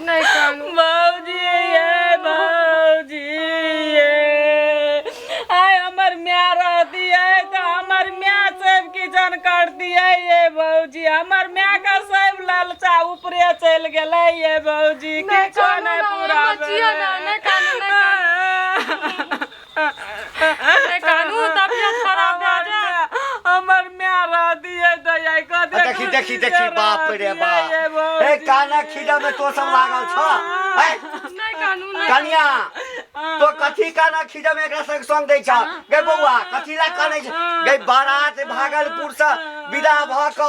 नहि कानू। भौजी ये, भौजी ये, आइ हमर माय रहतियै तऽ हमर माय सब किचन करतियै ये भौजी। हमर माय के सब लालचा ऊपरे चलि गेलै ये भौजी। नहि किछो कानू नहि ना, पूरा हम छियै ना, नहि कानू, नहि कानू। नहि कानू, तबियत खराब भए जायत। हमर माय रहतियै तऽ आइ कते देखी देखी देखी, बाप रे बाप, हे काना खीजा में तो सब लागल छ। ए नहि कानू, नहि। कनिया, तो कथी काना खीजा में एकरा संग संग दै छ गे? बौआ, कथी ला कनै छ गे? बारात भागलपुर से विदा भ क,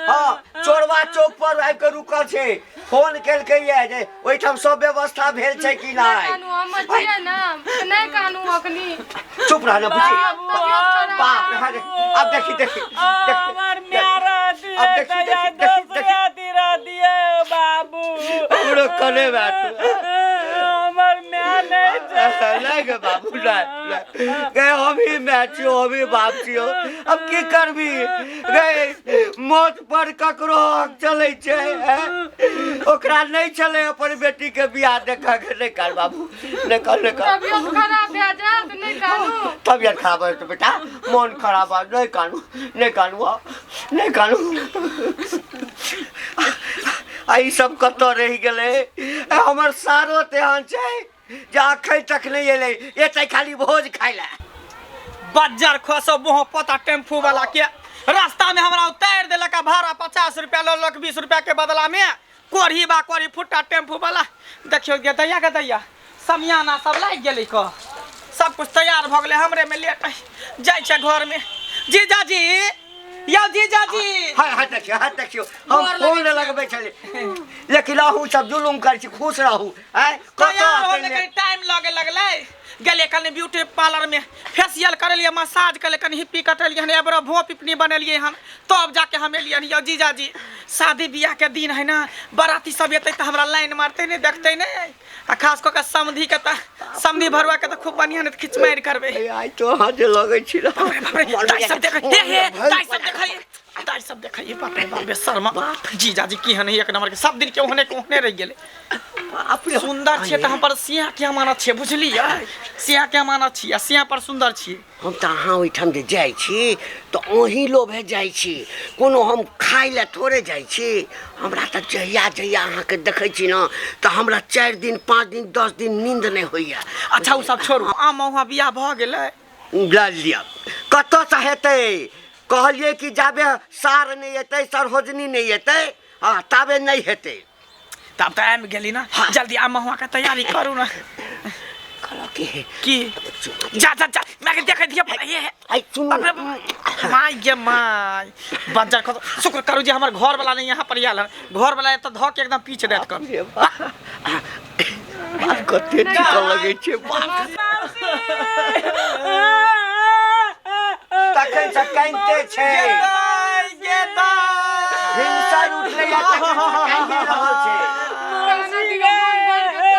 हाँ, चोरवा चौक पर आबि के रुकल छै। फोन केलकै ये जे ओहिठाम सब व्यवस्था भेल छै कि नहि नहि। कानू, हम छियै ना, नहि कानू अखनी। चुप रह ना बुची। तबियत खराब। बाप रे, हाँ रे, अब देखी देखी देखी। हमर माय रहतियै अब देखी, तऽ देखी, आइ देखी, दोसरे देखी। अथी रहतियै बाबू। हमरो कने बात। हमर माय नहि छै। नहीं गे बाबू, नहीं नहीं गे, हम ही माय छियो, हम ही बाप छियो, अब की करबी गे? मौत पर ककरो हक चलै छै, हैं? ओकरा नहि छलै अपन बेटी के बियाह देखऽ के। नहि कर बाबू, नहि कर, नहि कर। तबियत खराब भए जायत, नहि कानू। तबियत खराब है बेटा, मन खराब है। नहीं कानू, नहीं कानू, नहीं कानू। आ ई सब कतऽ रहि गेलै? ए, हमर सारो तेहन छै जे अखन तक नहि एलै, एतै खाली भोज खाइ लए। बज्जर खसो बोहो पोता टेम्पू वाला के, रास्ता में हमरा उतार देलक आ भाड़ा 50 रुपया लऽ लेलक 20 रुपया के बदला में। कोढ़ी बा कोढ़ी फुट्टा टेम्पू वाला। देखियौ गे दैया, गे दैया, समियाना सब लागि गेलै क, सब कुछ तैयार भऽ गेलै, हमरे में लेट है। जाइ छै घर में। जीजाजी, यौ जीजाजी। हाय हाय, देखियौ, हाय देखियौ, हम गोर फोन लगै छी। लगबै छलियै, लेकिन अहूँ सब जुलुम करै छी। खुश रहू। आँय, कतऽ तैयार एतै होने ने? कनि टाइम लगे लगलै। गेलियै कनि ब्यूटी पार्लर में, फेसियल करेलियै, मसाज करेलियै, कनि हिप्पी कटेलियै हन, एबरो भों पिपनी बनेलियै हन, तब जाके हम एलियै हन। यौ जीजाजी, शादी बियाह के दिन है ना, बाराती सब एतै तऽ हमरा लाइन मारतै नहि, देखतै नहि, आ खास कऽ के समधी के तऽ, समधी भरुआ के तऽ खूब बढ़िआँ नहि तऽ खिचमारि करबै। ए, आइ तो अहाँ जे लगै छी ने। बाप रे बाप रे, दाइ सब देखै, हे हे, दाइ सब देखै, दाइ सब देखै। बाप रे बाप रे, शर्मा। जीजाजी की हन, एक नंबर के, सब दिन के ओहने के ओहने रहि गेलै। बाप रे। सुन्दर छियै तऽ हम पर सिया के अमानत छियै, बुझलियै? सिया के अमानत छियै आ सिया पर सुन्दर छियै। हम तऽ अहाँ ओहिठाम जे जाइ छी तऽ अहीं लोभे जाइ छी, कोनो हम खाइ लए थोड़े जाइ छी। हमरा तऽ जहिया जहिया अहाँके देखै छी ने तऽ हमरा 4 दिन, 5 दिन, 10 दिन नींद नहि होइए। अच्छा, ओ सब छोड़ू, आम महुआ बियाह भऽ गेलै? लऽ लिअ, कतऽसँ हेतै? कहलियै कि जाबे सार नहि एतै, सरहोजनी नहि एतै, हँ, ताबे नहि हेतै। तब तऽ आबि गेली ने। हाँ। जल्दी आम महुआ के तैयारी करू ने। कहलक कि की? जा जा जा, मैं के देखै दिया हे हे। आइ सुनू। बाप रे बाप, my गे my, बज्जर खसो। शुक्र करू जे हमर घर वाला नहीं यहाँ पर आयल हन। घर वाला एतऽ धऽ के एकदम पीछ देत कर। रे बाप, बाप, कते नीक लगै छै बाप। तखन से कानिते छै। गे दाइ, गे दाइ। हिंसर उठलैया, तखन से कानि रहल छै। कानू दियौ, मोन भरि के।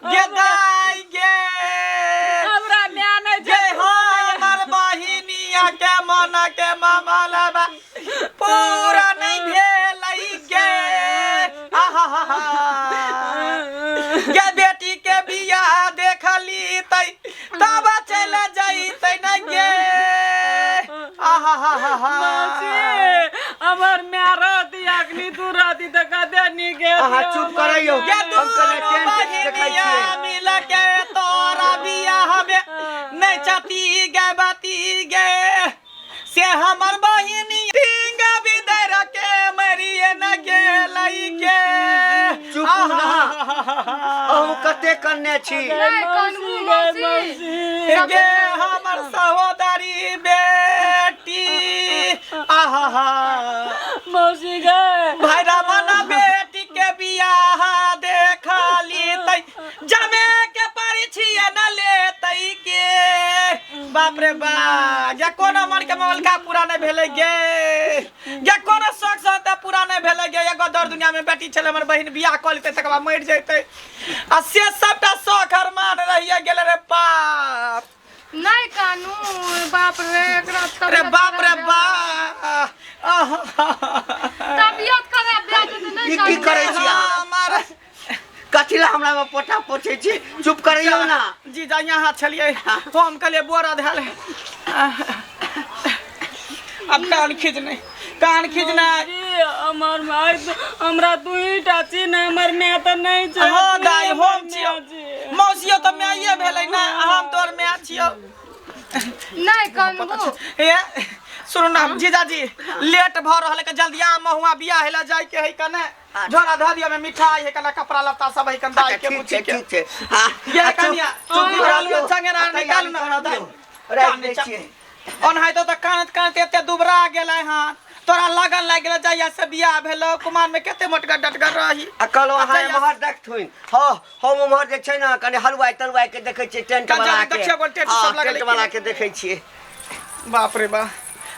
गे दाइ गे। हमरा माय नहि गे छै। हमर बहिनिया के मन के मामला पूरा नहीं भेलै गे। आहा गे, बेटी के बियाह देखली तै तब चल जैतै न गे। आहा हा हा हा। मौसी, हमर माय रहती अखनी, तू रहती तऽ कते नीक हेतै। अहाँ चुप करैयौ। गे हम कने दुनू टेंट देखै बहिनिया छियै। मिल के तोरा बियाह में नहीं चाती गे बाती गे, से हमर बहिनी टिंगा बिदर के मरिए न गेलै गे। चुप ना, अहूँ कते कन्ने छी। नहि कानू मौसी। गे हमर सहोदरी बेटी, आहा। मौसी गे। भाई रामन बेटी के बियाह देखली तै जमे के परी छियै न लेतै के। बाप रे बा, गे कोनो मन के मलका पूरा नहि भेलै गे। गे कोनो शौक से पूरा नहि भेलै गे। एगो दर दुनिया में बेटी छलै हमर बहिन, बियाह कऽ लेतै तकर बाद मरि जेतै, आ से सबटा शौक अरमान रहिए गेलै रे बाप। नहि कानू, बाप रे, एकरा अरे तबियत बाप रे खराब बा, आहा। तबियत खराब भए जेतै, नहि ई की कानू। करै छी अहाँ? हमर कथी ला हमरा में पोटा पोछै छी चुप करैयौ ना जीजा यहाँ छलियै हम कहलियै बोरा धयल है अब कान खींचने कान खींचना जी, हमर माय हमरा तू ही टा छी ने हमर माय तऽ नहि छै हाँ तू दाई हमर हम माय छियौ छी। मौसियो तऽ माये भेलै ना हम तोर माय छियौ नहि कानबो ए सुनू ना जीजाजी लेट भऽ रहल है जल्दी आ महुआ बियाह हेला जाय के है कने झोरा धऽ दियौ में मिठाई है कने कपड़ा लत्ता सब है कने दाई अच्छा के ठीक बुच्ची छै के ठीक छै हाँ ये आ, चुप- कनिया चुप चुप करबियौ। संगे ना निकालू ना दाई राखि दै छियै ओनाहितो तऽ कानत कानत एते दुबरा गेलै हन तोरा लगन लागि गेलै जहिया से बियाह भेलौ कुमार में कते मोटगर डटगर रही आ कहलहुँ अहाँ अच्छा, एम्हर देखथुन हँ हम उम्हर जे छै ने कनि हलुआइ तलुआइ के देखै छियै टेंट कनि वाला जल्दी के देखियौ गोल टेंट हँ, सब लगल टेंट है वाला कि के देखै छियै बाप रे बा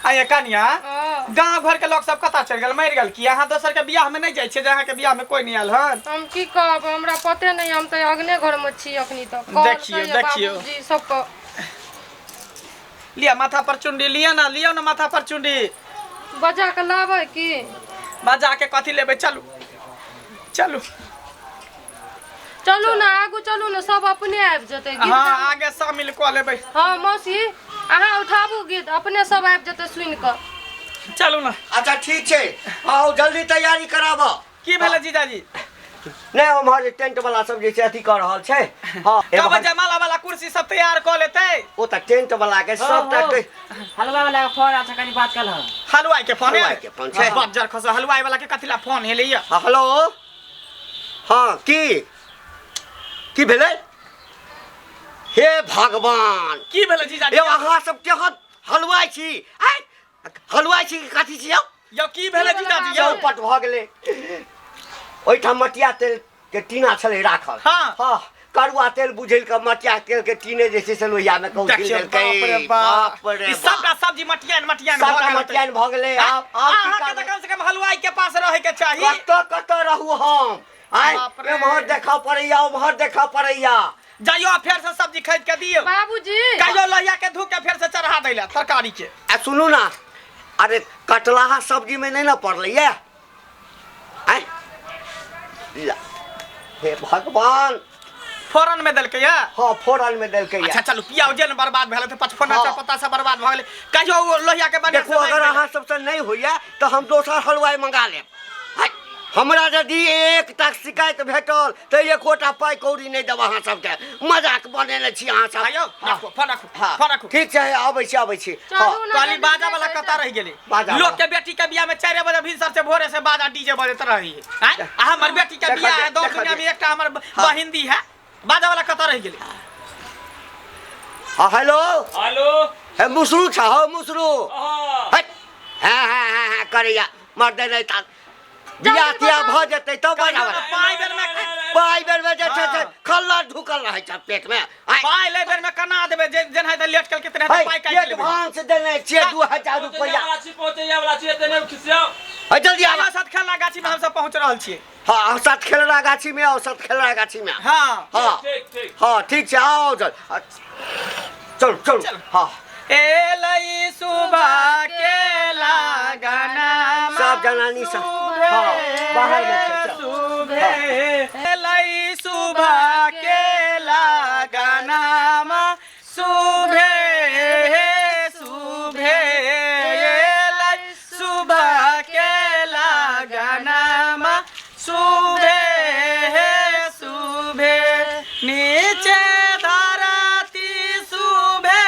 आ ये कनिया हँ। गाँव घर के लोग सब कतऽ चलि गेल मरि गेल की अहाँ दोसर के बियाह में नहि जाइ छियै जे अहाँ के बियाह में कोई नहि आयल हन हम की कहब हमरा पते नहि हम तऽ अगने घर में छी अखनी तक देखियौ, देखियौ। जी सबके लिअ माथा पर चुंडी लिअ ना लिअ ना माथा पर चुंडी बजा के लाबै की बजा के कथी लेबै चलू चलू चलू ने आगू चलू ने सब अपने आबि जेतै गीत हाँ आगे शामिल कऽ लेबै हँ मौसी अहाँ उठाबू गीत अपने सब आबि जेतै सुनि कऽ चलू ना अच्छा ठीक छै आउ जल्दी तैयारी कराबऽ की भेलै जीजाजी नहि ओम्हर जे टेंट वाला सब जे छै अथी कऽ रहल छै हँ कब एम्हर- जमाला वाला कुर्सी सब तैयार कऽ लेतै ओ तऽ टेंट वाला के सबटा हो। के हलवा वाला के फोन आयल छै कनी बात कलह हलवाई के फोन हलवाई के फोन छै। बज्जर खस हलवाई वाला के कथी ला फोन हेलै या हँ, हेलो हँ की की भेलै हे भगवान की भेलै जीजाजी यौ अहाँ सब केहन हलुआइ छी आँय हलुआइ छी कि कथी छी यौ यौ की भेलै जीजाजी यौ चौपट भऽ गेलै ओहिठाम मटिया तेल के टीना छलै राखल हाँ। हाँ करुआ तेल बुझेल कऽ मटिया तेल के टीने जे छै से लोहिया मे कौथिल देखियौ देलकै बाप रे बाप बाप रे ई सबटा सब्जी मटियान मटियान भऽ सबटा गेल मटियान भऽ गेलै आब आब की अहाँ के तऽ करबै? कम से कम हलवाई के पास रहे के चाही कतऽ कतऽ रहू हम आइ बाप रे। एम्हर देखऽ पड़ैया ओम्हर देखऽ पड़ैया जाइयो फेर से सब्जी खरीद के दियौ बाबूजी कहियो लोहिया के धू के फेर से चढ़ा दै ला तरकारी के आ सुनू ना अरे कटलाहा सब्जीमे नहि ने पड़लै ये आँय ला, हे भगवान फोरन में देलकै या हाँ फोरन में देलकै ये अच्छा चलू पियाउ जे ने बर्बाद भेल तऽ पचफोरना हाँ। चापत्ता सब बर्बाद भऽ गेलै कहियो ओ लोहिया के बढ़िआँ देखू अगर अहाँ सबसँ नहि होइए तऽ हम दोसर हलुआइ मंगा लेब हाय, हमरा यदि एकटा शिकायत भेटल तऽ एकोटा पाइ कौड़ी नहि देब अहाँ सबके मजाक बनेने छी अहाँ सब आयौ हाँ, राखू फोन राखू हाँ, फोन राखू ठीक छै अबै छी अबै छी चलू हाँ ने कहली जल्दी बाजा वाला लेट कतऽ हेतै। रहि गेलै बाजा लोक वाला। के बेटी के बियाह में 4 बजे भिनसर से भोरे से बाजा डीजे बजैत रही आँय? आ हमर बेटी के देखा बियाह दे, है दौड़ देखा दुनिया दे। में एकटा हमर बहिन दी है बाजा वाला कतऽ रहि गेलै हाँ, हेलो हेलो हे मुसरू छ हो मुसरू हाँ हट हाँ हाँ हाँ हाँ करैया मर्दे नहि ता बियाह तियाह भऽ जेतै तब कहियो बजाबै ने पाइ बेर में पाइ बेर में जे छै से हाँ। खल्ला ढुकल रहै छै पेट में आइ पाइ ले बेर में कना देबै जे जेनाहिते लेट केलकै तेनाहिते है पाइ काटि लेबै एडवांस देने छियै 2000 रुपैआ वाला छी पहुँचैया वाला छी एते नहि खिसियाउ है जल्दी आबऽ साथ खेलना गाछी में हमसब पहुँच रहल छियै हाँ सत खेलरा गाछी में आओ सत खेलरा गाछी में हाँ हाँ ठीक ठीक हाँ ठीक छै आओ चल चल चल चल। हाँ एलई सुबह के लगना सब जनानी सब हाँ बाहर में छै चल। सुबह एलई सुबह के लगना सुबह सुबह एलई सुबह के लगना सुबह सुबह नीचे धरती सुबह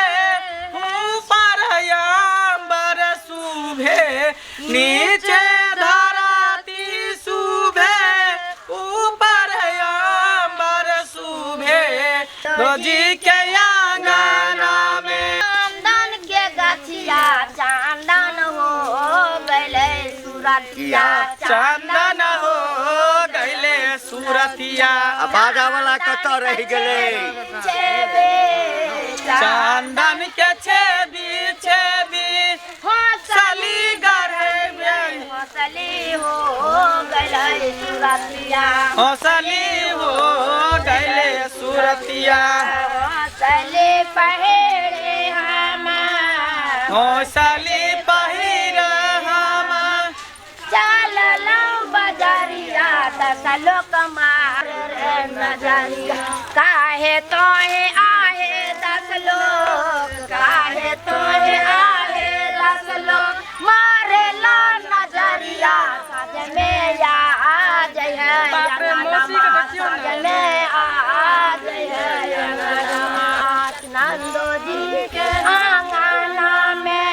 ऊपर अंबर सुबह नीचे धरती सुबह ऊपर अंबर सुबह रोजी के आंगना में चंदन के गछिया चंदन हो गैले सुरतिया चंदन हो गैले सुरतिया आ बाजा वाला कतऽ रहि गेलै छेबे चंदन के छेबी छेबी हंसली सली गढ़े में हंसली हो गैले सुरतिया हौसली हो गैले सुरतिया हंसली पहेरे हमार हौसली पहिर हम चललौ बजरिया दस लोक मार रे नजरिया काहे तोहे आहे दस लोग काहे तोहे आहे दस लोग मारे ला नजरिया साज में या आ जय है बाप रे, मौसी के देखियौ ने। साज में आ जय है नंदो जी के आंगना में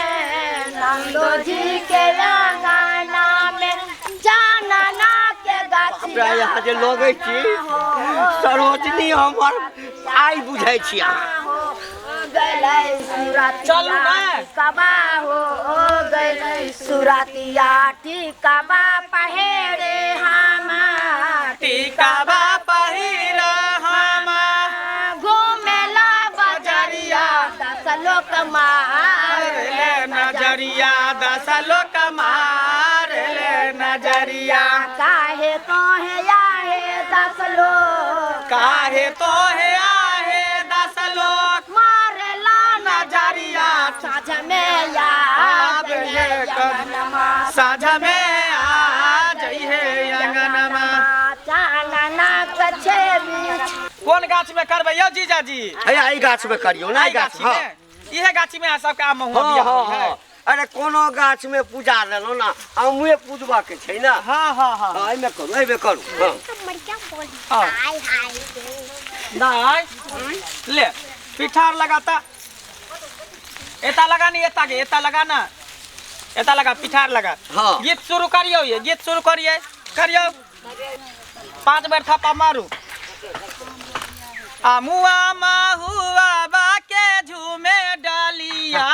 नंदो जी के आंगना में जाना ना के गाछिया हमरा यहाँ जे लगै छी सरोजनी हमर आइ बुझै छी अहाँ हो गलै सुरतिया चलू ने। टिकबा हो गलै सुरतिया टिकबा पहेरे हमार टीकाबा पहिर हमा घूमेला बजरिया दस लोक मार ले नजरिया दस लोक मार ले नजरिया काहे तोहे आहे दस लोक काहे तोहे आहे दस लोक मारेला नजरिया साँझ में या आब ये साँझ में आ जइहे अंगनमा चानना कछे बीच कोन गाछ में करबै यौ जीजाजी हैया एहि गाछ में करियौ ने एहि एहि गाछ गाछी हँ में इहे गाछी में अहाँ सबके आम महुआ हँ बियाह हँ होइ है हँ अरे कोनो गाछ में पूजा लेलहुँ ने आमुए पूजबा के छै ने हाँ हाँ हाँ हँ एहिमे करू एहिमे करू हँ हाँ नहीं ले पिठार लगाता एता लगा नहीं एता के एता लगा ना एता लगा पिठार लगा हाँ। गीत शुरू करियो ये गीत शुरू करिए करियो 5 बेर थप्पा मारू आमुआ माहुआ बाके झूमे डालिया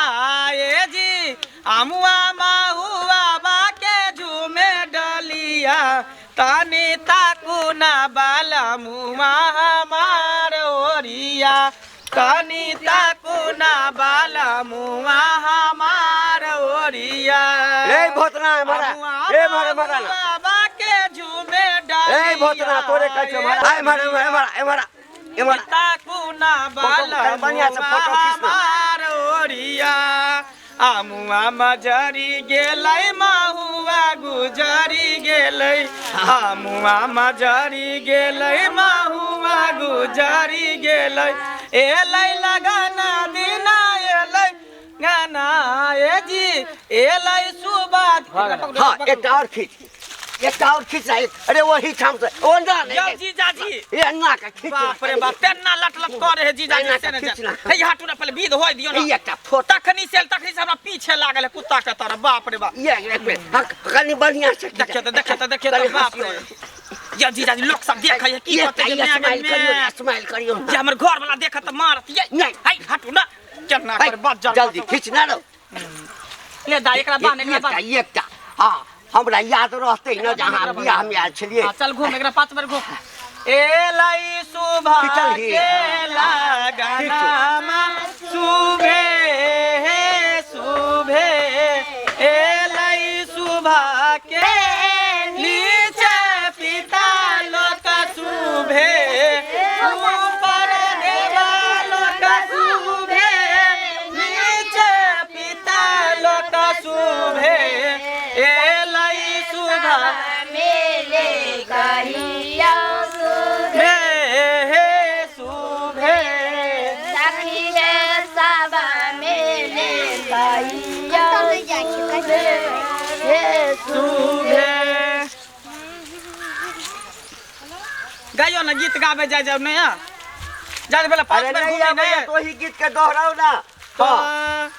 ए जी आमुआ माहुआ बाके झूमे डालिया तानी ताकू ना बाला मुआ हमार ओरिया तानी ताकू ना बाला मुआ हमार ओरिया रे भोतना मारा ए मारा मारा ना बाबा के झूमे डालिया ए भोतना तोरे कहै छौ मारा ए मारा मारा मारा ए मारा ए मारा ताकुना बाला फोटो, बढ़िया से फोटो खींच ना। हमार ओरिया आमुआ मजरी गेलै महुआ गुजरी गेलै आमुआ मजरी गेलै महुआ गुजरी गेलै एलै लगाना दिना एलै गाना ए जी एलै सुबह हाँ एकटा और खींच एकटा और खींच ना अरे वही ठाम से ओ ना यौ नहीं जीजाजी ए ना के खींच बाप रे बाप तेना लट लट कर रहे जीजाजी एना से के ने खींच ना। हे हटू ना पहले विध होय दियो ना ई एकटा फोटो तखनी से तखनी से हमरा पीछे लागल है कुत्ता के तरह बाप रे बाप ये एक मिनट हाँ कनी बढ़िया से खींच। देखियो तो देखियो तो देखियो कनी तो बाप हँसियौ रे ना। या जीजाजी लोग सब देखे है की ये कहते जे ये मैं स्माइल करियो ना मैं स्माइल करियो जे हमर घर वाला देखत त मारत ये नहीं। हाय हटू ना केना है, कर बच जा जल्दी खींच ना रो ले दा एकरा बांध एकरा एकटा बांध एकटा हाँ हमरा याद रहतै ने जे अहाँ बियाह में आयल छलियै हाँ, चल घूम एकरा 5 बेर घूम एलै सुभा खींचल ही। के लगनामा सुभे सुभे एलै सुभा के नीचे पिता लोक सुभे ऊपर देवा लोक सुभे नीचे पिता लोक सुभे एलै सुभा मेले कहिया हे हे सुभे सखिए सब मेले कहिया हे सुभे गाइयो ना गीत गावे जाय जाओ नया जाय बेला 5 अरे बेर नहीं घूमे आबैया नहीं तो ही गीत के दोहराउ ना हाँ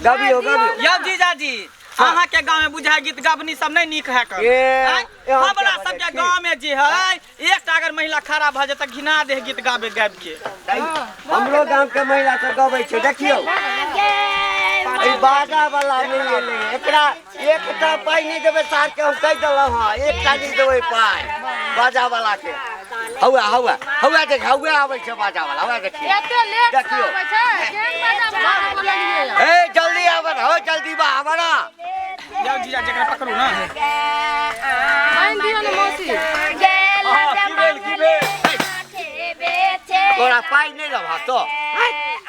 गबियो गबियो यौ जीजाजी अहाँ के गांव में बुझाय गीत गबनी सब नहीं नीक है कर ए, आँय? ए, हम हमरा क्या सबके बजै छी? गांव में जे है एकटा अगर महिला खड़ा भऽ जाय तऽ घिना दे गीत गाबे गाबि के हमरो गाम के महिला सब गबै छै देखियौ ई बाजा वाला नहि एलै एकरा एकटा पाइ नहि देबै सार के हम कहि देलहुँ हँ एकटा नहि देबै पाइ बाजा वाला के हौआ हौआ हौआ देख हौआ आबै छै बाजा वाला हौआ देखियौ एते लेट से देखियौ। आबै छै केहन बाजा बजा लगलियै ए जल्दी आबै हो जल्दी बा आबै ना यौ जीजाजी एकरा पकड़ू ना आनि दियौ ने मौसी की भेल की भेल तोरा पाइ नहि देबह तो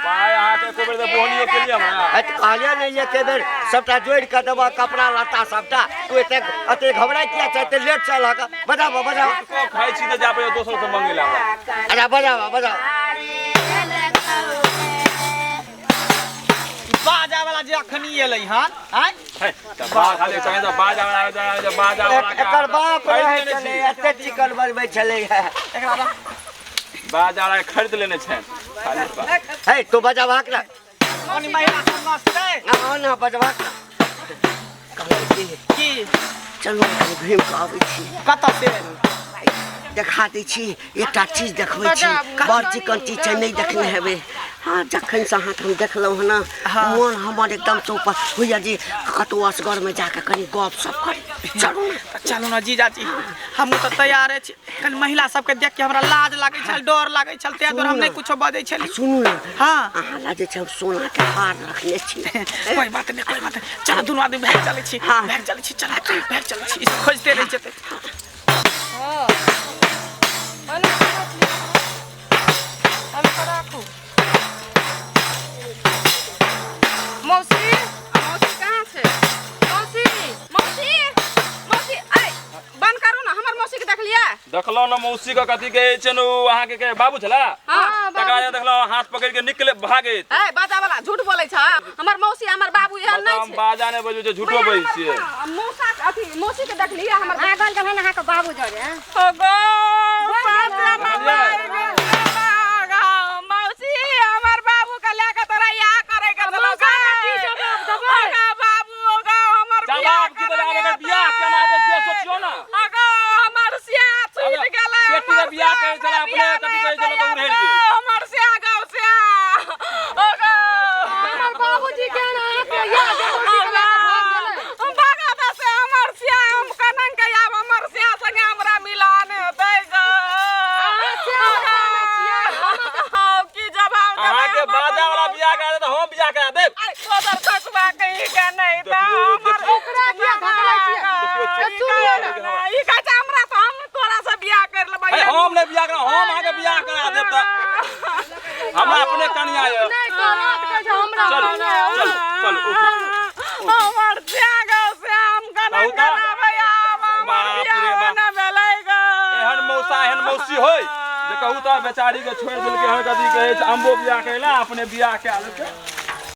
पाय अहाँके एको बेर तऽ बोहनियो केलियै हमरा। है तऽ कहलियै ने एके बेर सबटा जोड़ि कऽ देबह कपड़ा लत्ता सबटा। तू एते एते घबराइ किया छै? एते लेट चलहक। बजाबऽ बजाबऽ। कऽ खाइ छी तऽ जा पड़ैए दोसर से मंगै लए हमरा। अच्छा बजाबऽ बजाबऽ। बाजा वाला जे अखनी एलै हन आँय। है, तऽ बाज खाली चाहे तऽ बाजा वाला आबि जाय, बाजा वाला के एकर बाप खरीद रहै लेने छलै छी। एते चिकन बनबै छलै। एकरा बा बाजा वाला के खरीद लेने छनि खाली है तू बजाबहक ना। कोन महिला सब नचतै? ना ना बजबहक ना। कहलहुँ की की? चलू कनि घुमि कऽ आबै छी। कतऽ से? देखा दै छी एकटा चीज देखबै छी, बड़ चिकन चीज छै, नहि देखने हेबै। हाँ जखन से अहाँके हम देखलहुँ हँ ने, मन हमर एकदम चौपट होइए जे कतहु असगरमे जाकऽ कनि गप सप करी। चलू ने। चलू ने जीजाजी, हमहूँ तऽ तैयारे छी। कनि महिला सबके देख के हमरा लाज लागै छल, डर लागै छल, ताहि दुआरे हम नहि कुछो बजै छली। सुनू ने। हाँ। अहाँ ला जे छै हम सोनाके हार रखने छी। कोई बात नहीं, कोई बात नहीं, चलो दुनू आदमी भागि चलै छी। हाँ। भागि चलै छी, चलो भागि चलै छी, ई सब खोजिते रहि जेतै। हँ ओना हम राखू। मौसी, मौसी कहाँ छै? मौसी, मौसी, मौसी, ऐ बंद करू ने। हमर मौसी के देखलियै? देखलहुँ ने मौसी के कथी कहै छै ने, ओ अहाँके के बाबू छला? हाँ। तकरा जे देखलहुँ हाथ पकड़ि के निकले भागैत। ए बाजा वाला झूठ बोलै छ। हमर मौसी हमर बाबू एहन हम नहि छै। बाजा नहि बजबै छै, झूठो बजै छियै। मौसा अथी मौसी के देखलियै हमर भागल जखन अहाँके बाबू जरे। गो मौसी, हमर बाबू के लए के तोरा या करे के छलौ। मौसा के की जवाब देबै? अगा बाबू, अगा हमर बियाह जवाब की देबै? आब एकर बियाह केना हेतै से सोचियौ ने। अगा हमर सिया छूटि गेलै। बेटी के बियाह करै छलै अपने कथी कहै छलै तऽ उड़ैल गेल। हमर सिया गौ सिया अगा हमर बाबूजी के अहाँके याद है, मौसी के लए कऽ भागि गेलै। हम भागत से हमर सिया हम कनन के आब हमर सिया संगे हमरा मिलान हेतै गो। अहाँ सिया जानै छियै? की जवाब देबै? अहाँके हम अपन बाजा वाला बियाह करा देब तऽ हम बियाह करा देब। अरे दोसर खसबा कहीं के नहीं तऽ देखियौ, हमर देखियौ। ओकरा किया धकलै छियै? देखियौ, ए, सुनियौ ने। ई कहै छै हमरा तऽ हम तोरा से बियाह कर लेबै। अरे हम नहि बियाह करब, हम अहाँके बियाह करा देब तऽ हमरा अपने कनिया यऽ। नहि करत, कहै छै हमरा चलू कनिया यऽ। चलू चलू उठू। हमर सिया गौ सिया हम कनन कहू तऽ। कराबै आब हमर बाप रे बियाह बाप। न भेलै गो। एहन मौसा एहन मौसी होय जे कहू तऽ बेचारी के छोड़ि देलकै हन। कथी कहै छै अम्बो बियाह कैला अपने बियाह कए लेलकै।